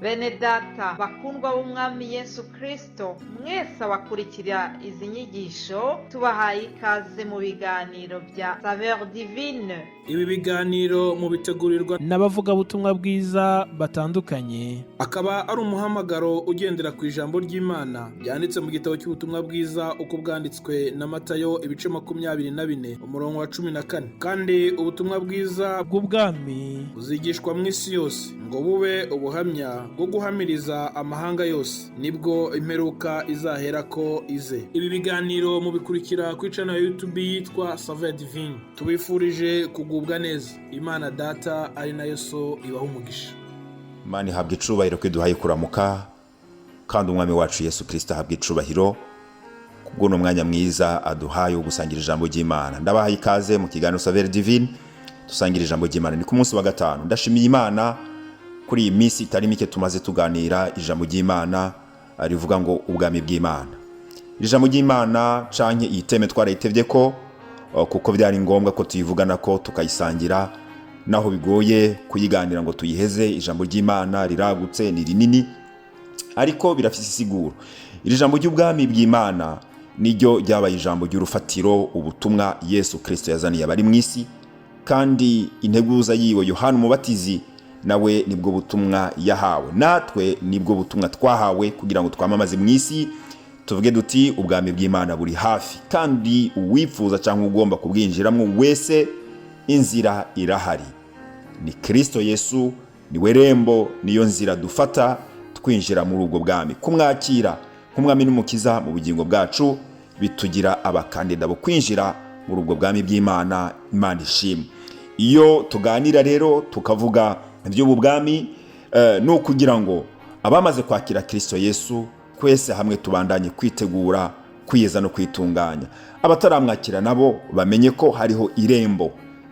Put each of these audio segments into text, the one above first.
Bene data bakundwa b'Umwami Yesu Kristo, mwese abakurikira izi nyigisho, tubahaye ikaze mu biganiro bya Saveur Divine. Ibi biganiro mubitegurirwa n'abavugabutumwa bwiza batandukanye. Akaba ari umuhamagaro ugendera ku ijambo ry'Imana ryanditse mu gitabo cy'ubutumwa bwiza uko bwanditswe na Matayo, ibice 24, umurongo wa 14. Kandi ubutumwa bwiza bw'ubwami buzigishwa mu isi yose ngo bube ubuhamya bwo guhamiriza amahanga yose, nibwo imperuka izaherako ize. Ibi biganiro mubikurikira kuri channel ya YouTube yitwa Saveur Divine. Tubifurije kugubwa neza. Imana Data ari nayo So ibaha umugisha. Imana ihabwa icubahiro ko iduhaye kuramuka, kandi Umwami wacu Yesu Kirisito ahabwa icubahiro kubw'uno mwanya mwiza aduhaye wo gusangira ijambo ry'Imana. Ndabahaye ikaze mu kiganiro Saveur Divine, dusangira ijambo ry'Imana. Ni ku munsi wa gatanu. Ndashimiye Imana kuri iyi minsi itari mike tumaze tuganira ijambo ry'Imana rivuga ngo ubwami bw'Imana. Iri jambo ry'Imana canke iyi thème twarayitevye ko kuko byari ngombwa ko tuyivugana, ko tukayisangira, naho bigoye kuyiganira ngo tuyiheze. Ijambo ry'Imana riragutse, ni rinini, ariko birafise isiguro. Iri jambo ry'ubwami bw'Imana niryo ryabaye ijambo ry'urufatiro, ubutumwa Yesu Kristo yazaniye abari mu isi, kandi integuza yiwe Yohana Umubatizi nawe nibwo butumwa yahawe, natwe nibwo butumwa twahawe kugira ngo twamamaze mu isi, tuvuge duti: "Ubwami bw'Imana buri hafi, kandi uwifuza cyangwa ugomba kubwinjiramo wese, inzira irahari, ni Kristo Yesu, niwe rembo, niyo nzira dufata twinjira muri ubwo bwami." Kumwakira nk'Umwami n'Umukiza mu bugingo bwacu bitugira abakandida bo kwinjira muri ubwo bwami bw'Imana. Imana ishimwe. Iyo tuganira rero tukavuga iby'ubu bwami, ni ukugira ngo abamaze kwakira Kirisito Yesu twese hamwe tubandanye kwitegura, kwiyeza no kwitunganya. Abataramwakira nabo bamenye ko hariho irembo,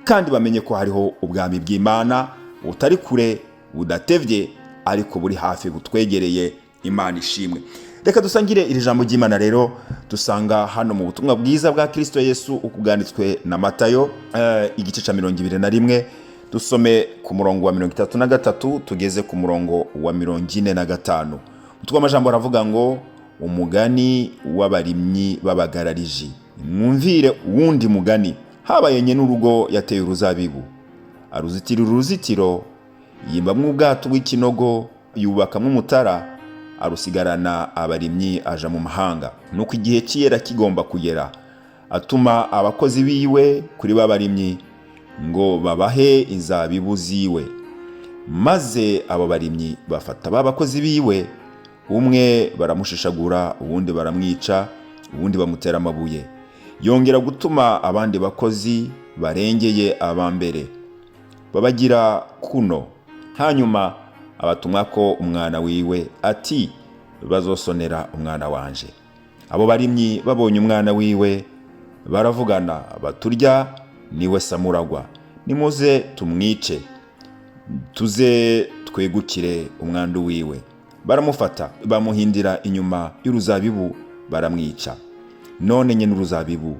kandi bamenye ko hariho ubwami bw'Imana butari kure, budatevye, ariko buri hafi, butwegereye. Imana ishimwe. Reka dusangire iri jambo ry'Imana rero dusanga hano mu butumwa bwiza bwa Kirisito Yesu uko bwanditswe na Matayo, igice cya 21, dusome ku murongo wa 33 tugeze ku murongo wa 45. Umutwe w'amajambo aravuga ngo: "Umugani w'abarimyi b'abagarariji." Mwumvire uwundi mugani: habaye nyene urugo yateye uruzabibu, aruzitira uruzitiro, yimbamwo ubwato bw'ikinogo, yubakamwo umutara, arusigarana abarimyi, aja mu mahanga. Nuko igihe cy'iyera kigomba kugera, atuma abakozi biwe kuri ba barimyi ngo babahe inzabibu ziwe. Maze abo barimyi bafata ba bakozi biwe, umwe baramushishagura, uwundi baramwica, uwundi bamutera amabuye. Yongera gutuma abandi bakozi barengeye aba mbere, babagira kuno. Hanyuma abatumwa ko umwana wiwe, ati: "Bazosonera umwana wanje." Abo barimyi babonye umwana wiwe, baravugana baturya: "Niwe samuragwa, nimuze tumwice, tuze twegukire umwandu wiwe." Baramufata, bamuhindira inyuma y'uruzabibu, baramwica. None nyene uruzabibu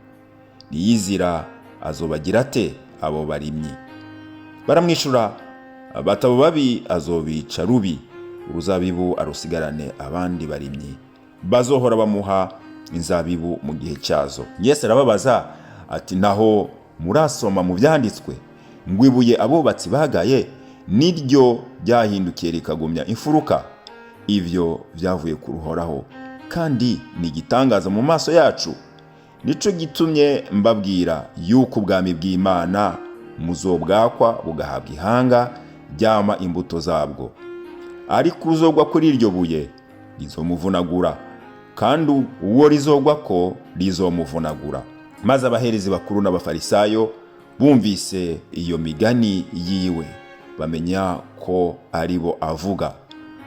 niyizira azobagira ate abo barimyi? Baramwishura batabo babi azobica rubi, uruzabibu arusigarane abandi barimyi bazohora bamuha inzabibu mu gihe cyazo. Yesu arababaza ati: "Naho murasoma mu byanditswe ngo: 'Ibuye abubatsi bagaye niryo ryahindukiye rikagumya imfuruka. Ibyo byavuye ku Ruhoraho, kandi ni igitangaza mu maso yacu'? Nico gitumye mbabwira yuko ubwami bw'Imana muzobwakwa, bugahabwa ihanga ryama imbuto zabwo. Ariko uzogwa kuri iryo buye rizomuvunagura, kandi uwo rizogwa ko rizomuvunagura." Maze abaherezi bakuru n'Abafarisayo bumvise iyo migani yiwe, bamenya ko ari bo avuga.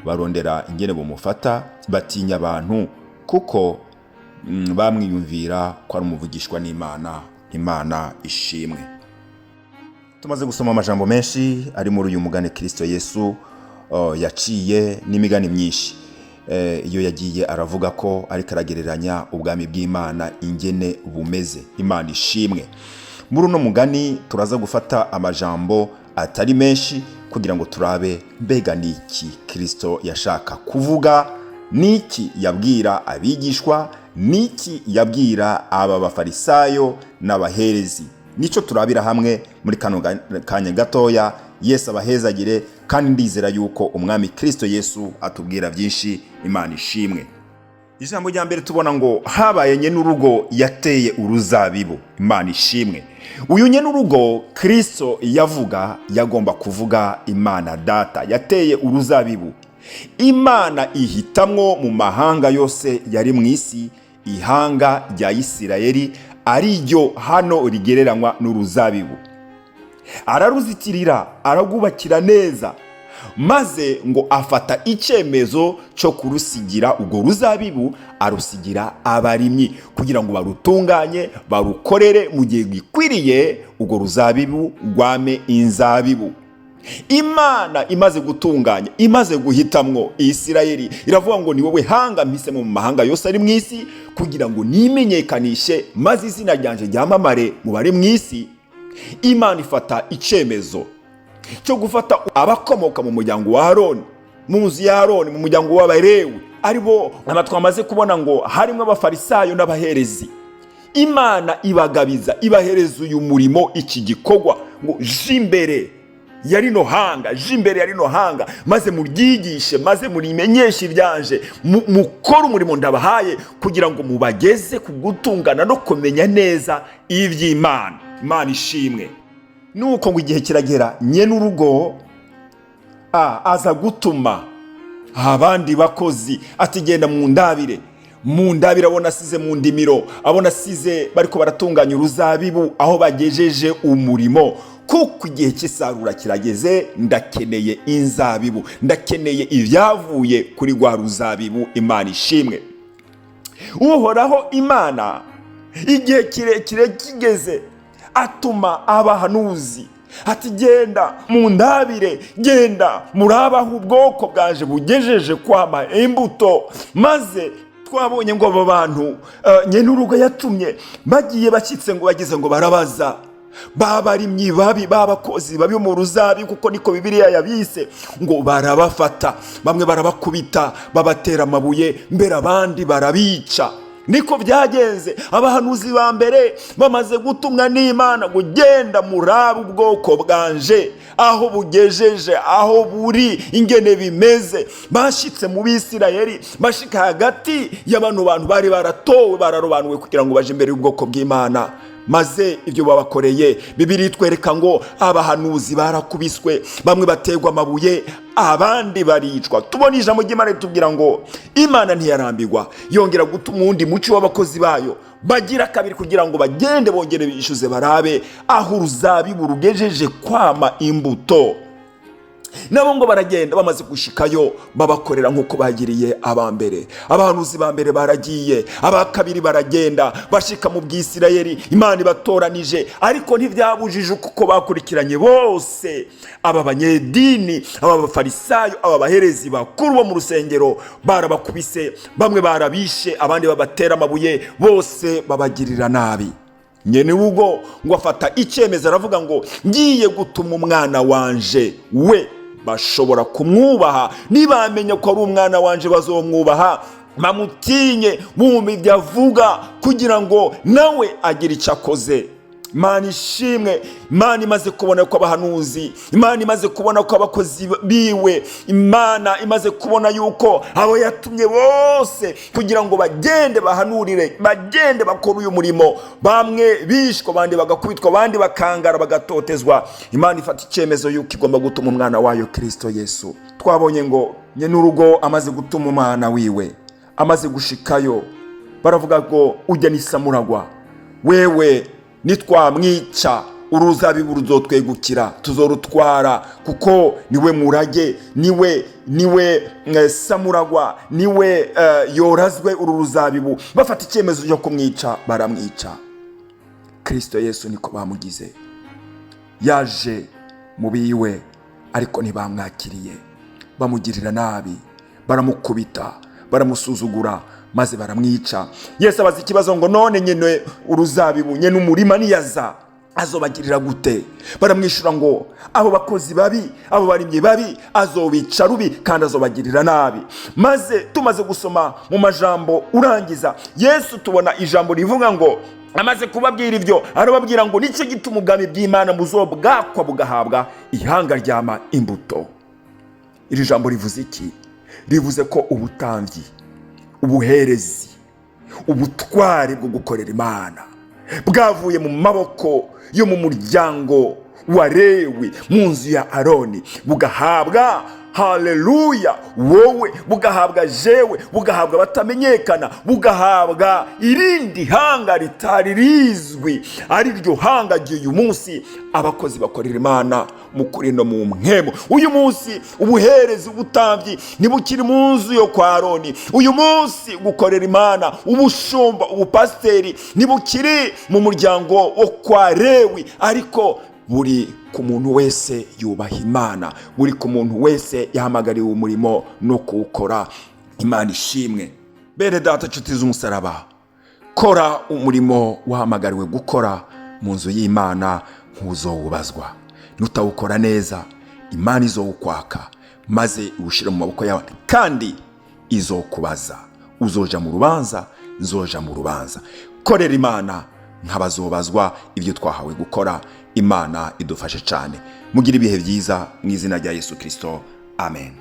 Barondera ingene bumufata, batinya abantu, kuko bamwiyumvira ko ari umuvugishwa n'Imana. Imana ishimwe. Tumaze gusoma amajambo menshi ari muri uyu mugani Kirisito Yesu yaciye, n'imigani myinshi iyo yagiye aravuga ko ariko aragereranya ubwami bw'Imana ingene bumeze. Imana ishimwe. Muri uno mugani turaza gufata amajambo atari menshi kugira ngo turabe mbega ni iki Kristo yashaka kuvuga, niki yabwira abigishwa, niki yabwira aba bafarisayo n'abaherezi. Nico turabira hamwe muri kano kanya gatoya. Yesu abahezagire, kandi ndizera yuko umwami Kristo Yesu atubwira byinshi. Imana ishimwe. Ijambo rya mbere tubona ngo habaye nyenurugo yateye uruzabibu. Imana ishimwe. Uyu nyenurugo Kristo yavuga yagomba kuvuga Imana Data yateye uruzabibu. Imana ihitamwo mu mahanga yose yari mu isi ihanga rya Isirayeli, ariryo hano rigereranywa n'uruzabibu. Araruzitirira, ararwubakira neza, maze ngo afata icyemezo cyo kurusigira urwo ruzabibu, arusigira abarimyi kugira ngo barutunganye, barukorere mu gihe gikwiriye, urwo ruzabibu rwame inzabibu. Imana imaze gutunganya, imaze guhitamwo Isirayeli, iravuga ngo ni wowe hanga mpisemo mu mahanga yose ari mu isi kugira ngo nimenyekanishe, maze izina ryanje ryamamare mu bari mu isi. Imana ifata icyemezo cyo gufata abakomoka mu muryango wa Aroni, mu nzu ya Aroni, mu muryango w'Abalewi, aribo aba twamaze kubona ngo harimo abafarisayo n'abaherezi. Imana ibagabiza, ibahereza uyu murimo, iki gikorwa, ngo je imbere ya rino hanga, je imbere ya rino hanga, maze muryigishe, maze murimenyeshe ibyanje, mukore umurimo ndabahaye kugira ngo mubageze ku gutungana no kumenya neza iby'Imana. Imana ishimwe. Nuko ngo igihe kiragera, nyenurugo aza gutuma abandi bakozi ati genda mu ndabire, mu ndabire abona asize mu ndimiro, abona asize bariko baratunganya uruzabibu aho bagejeje umurimo, kuko igihe cy'isarura kirageze, ndakeneye inzabibu, ndakeneye ibyavuye kuri rwa ruzabibu. Imana ishimwe. Uhoraho Imana igihe kirekire kigeze atuma abahanuzi ati genda mu ndabire, genda murabaho ubwoko bwaje bugejeje kwama imbuto. Maze twabonye ngo abo bantu nyenurugo yatumye bagiye bashyitse ngo bageze ngo barabaza babarimyi babi, babakozi babi mu ruzabibu, kuko niko Bibiliya yabise, ngo barabafata, bamwe barabakubita, babatera amabuye, mbere abandi barabica. Niko byagenze. Abahanuzi ba mbere bamaze gutumwa n'Imana ngo genda murabe ubwoko bwanje aho bugejeje, aho buri, ingene bimeze, bashyitse mu Bisirayeli, bashika hagati y'abano bantu bari baratowe, bararobanuwe kugira ngo baje imbere y'ubwoko bw'Imana, maze ibyo babakoreye, Bibiliya itwereka ngo abahanuzi barakubiswe, bamwe bategwa amabuye, abandi baricwa. Tubona ijambo ry'Imana ritubwira ngo Imana ntiyarambirwa, yongera gutuma uwundi muco w'abakozi bayo bagira kabiri kugira ngo bagende bongere bishyuze barabe aho uruzabibu rugejeje kwama imbuto. Nabo ngo baragenda, bamaze gushikayo babakorera nk'uko bagiriye aba mbere. Abahanuzi ba mbere baragiye, aba kabiri baragenda, bashika mu Bwisirayeli Imana ibatoranije, ariko ntibyabujije kuko bakurikiranye bose aba banyedini, aba bafarisayo, aba baherezi bakuru bo mu rusengero, barabakubise, bamwe barabishe, abandi babatera amabuye, bose babagirira nabi. Nyene urugo ngo afata icyemezo, aravuga ngo ngiye gutuma umwana wanje, we bashobora kumwubaha, nibamenya ko ari umwana wanje bazomwubaha, bamutinye, bumva ibyo avuga, kugira ngo nawe agire icyo akoze. Imana ishimwe. Imana imaze kubona ko abahanuzi, Imana imaze kubona ko abakozi biwe, Imana imaze kubona yuko abo yatumye bose kugira ngo bagende bahanurire, bagende bakore uyu murimo, bamwe bishwe, abandi bagakubitwa, abandi bakangara, bagatotezwa, Imana ifata icyemezo yuko igomba gutuma umwana wayo Kristo Yesu. Twabonye ngo nyenurugo amaze gutuma umwana wiwe, amaze gushikayo baravuga ngo ujya n'isamuragwa, wewe nitwamwica uruzabibu ruzotwegukira, tuzorutwara, kuko niwe murage, niwe samuragwa, niwe yorazwe uru ruzabibu. Bafata icyemezo cyo kumwica, baramwica. Kristo Yesu niko bamugize. Yaje mu biwe ariko ntibamwakiriye, bamugirira nabi, baramukubita, baramusuzugura, maze baramwica. Yesu abaza ikibazo ngo none nyene uruzabibu, nyene umurima niyaza Azobagirira gute? Baramwishyura ngo abo bakozi babi, abo barimyi babi, azobica rubi kandi azobagirira nabi. Maze tumaze gusoma mu majambo urangiza Yesu, tubona ijambo rivuga ngo amaze kubabwira ibyo, arababwira ngo nicyo gituma ubwami bw'Imana buzobwakwa bugahabwa ihanga ryama imbuto. Iri jambo rivuze iki? Rivuze ko ubutambyi, ubuherezi, ubutware bwo gukorera Imana bwavuye mu maboko yo mu muryango wa Lewi, mu nzu ya Aroni, bugahabwa, haleluya, wowe, bugahabwa jewe, bugahabwa abatamenyekana, bugahabwa irindi hanga ritari rizwi, ari ryo hanga ry'uyu munsi, abakozi bakorera Imana mu kuri no mu mpwemu. Uyu munsi ubuherezi, ubutambyi ntibukiri mu nzu yo kwa Aroni. Uyu munsi gukorera Imana, ubushumba, ubupasiteri ntibukiri mu muryango wo kwa Lewi, ariko buri ku muntu wese yubaha Imana, buri ku muntu wese yahamagariwe umurimo no kuwukora. Imana ishimwe. Bene data, nshuti z'umusaraba, kora umurimo wahamagariwe gukora mu nzu y'Imana nk'uzowubazwa. Nutawukora neza, Imana izowukwaka maze iwushyire mu maboko yawe, kandi izokubaza. Uzoja mu rubanza, nzoja mu rubanza. Korera Imana nk'abazobazwa ibyo twahawe gukora. Imana idufashe cyane. Mugire ibihe byiza mu izina rya Yesu Kirisito, amen.